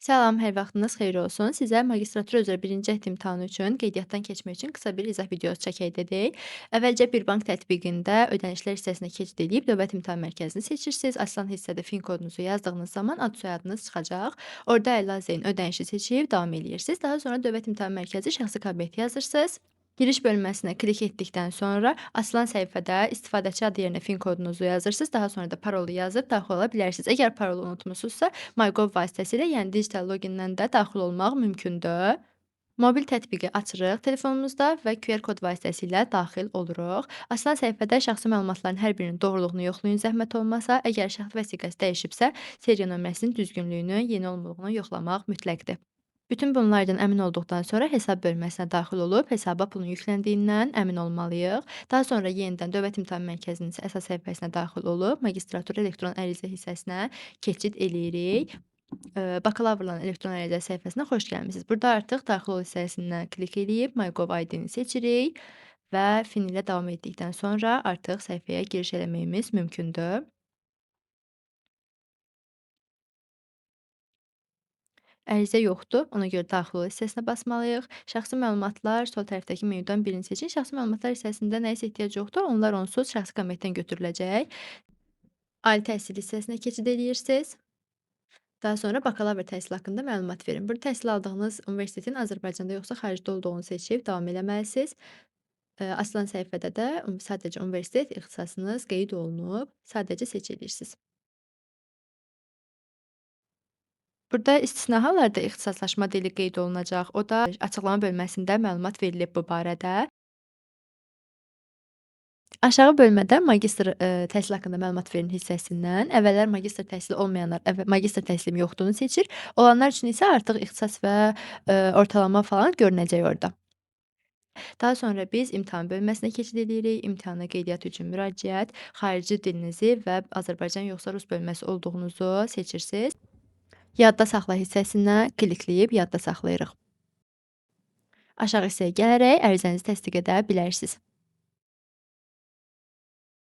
Salam, hər vaxtınız xeyir olsun. Sizə magistratura üzrə birinci cəhd imtahanı üçün qeydiyyatdan keçmək üçün qısa bir izah videosu çəkək dedik. Əvvəlcə bir bank tətbiqində ödənişlər hissəsinə keçid edib Dövlət İmtahan Mərkəzini seçirsiniz. Açılan hissədə FIN kodunuzu yazdığınız zaman ad soyadınız çıxacaq. Orada əlavə edin, ödənişi seçib davam eləyirsiniz. Daha sonra Dövlət İmtahan Mərkəzi şəxsi kabineti yazırsınız. Giriş bölməsinə klik etdikdən sonra açılan səhifədə istifadəçi adı yerinə FIN kodunuzu yazırsınız. Daha sonra da parolu yazıb daxil ola bilərsiniz. Əgər parolu unutmusunuzsa, MyGov vasitəsilə, yəni digital logindən də daxil olmaq mümkündür. Mobil tətbiqi açırıq telefonumuzda və QR kod vasitəsilə daxil oluruq. Açılan səhifədə şəxsi məlumatların hər birinin doğruluğunu yoxlayın zəhmət olmasa. Əgər şəxsi vəsiqəsi dəyişibsə, seriya nömrəsinin düzgünlüyünü, yeni olumluluğunu yoxlamaq mütləqdir. Bütün bunlardan əmin olduqdan sonra hesab bölməsinə daxil olub hesaba pulun yükləndiyindən əmin olmalıyıq. Daha sonra yenidən Dövlət İmtahan Mərkəzinin əsas səhifəsinə daxil olub magistratura elektron ərizə hissəsinə keçid eləyirik. Bakalavrların elektron ərizə səhifəsinə xoş gəlmisiniz. Burada artıq daxil ol hissəsindən klik eləyib MyGov ID-ni seçirik və FIN ilə davam etdikdən sonra artıq səhifəyə giriş eləməyimiz mümkündür. Ərizə yoxdur, ona görə daxil ol hissəsinə basmalıyıq. Şəxsi məlumatlar sol tərəfdəki menyudan birini seçin. Şəxsi məlumatlar hissəsində nəyisə ehtiyac yoxdur, onlar onsuz şəxsi kabinetdən götürüləcək. Ali təhsil hissəsinə keçid eləyirsiniz. Daha sonra bakalavr təhsili haqqında məlumat verin. Burada təhsil aldığınız universitetin Azərbaycanda yoxsa xaricdə olduğunu seçib davam eləməlisiniz. Açılan səhifədə də sadəcə universitet ixtisasınız qeyd olunub, sadəcə seç edirsiniz. Burada istisna hallarda ixtisaslaşma dili qeyd olunacaq. O da açıqlama bölməsində məlumat verilib bu barədə. Aşağı bölmədə magistr təhsil haqqında məlumat verin hissəsindən əvvəllər magistr təhsili olmayanlar magistr təhsilim yoxdurunu seçir. Olanlar üçün isə artıq ixtisas və ortalama falan görünəcək orada. Daha sonra biz imtahan bölməsinə keçid edirik. İmtahana qeydiyyat üçün müraciət, xarici dilinizi və Azərbaycan yoxsa rus bölməsi olduğunuzu seçirsiniz. Yadda saxla hissəsinə klikləyib yadda saxlayırıq. Aşağı hissəyə gələrək ərizənizi təsdiq edə bilərsiniz.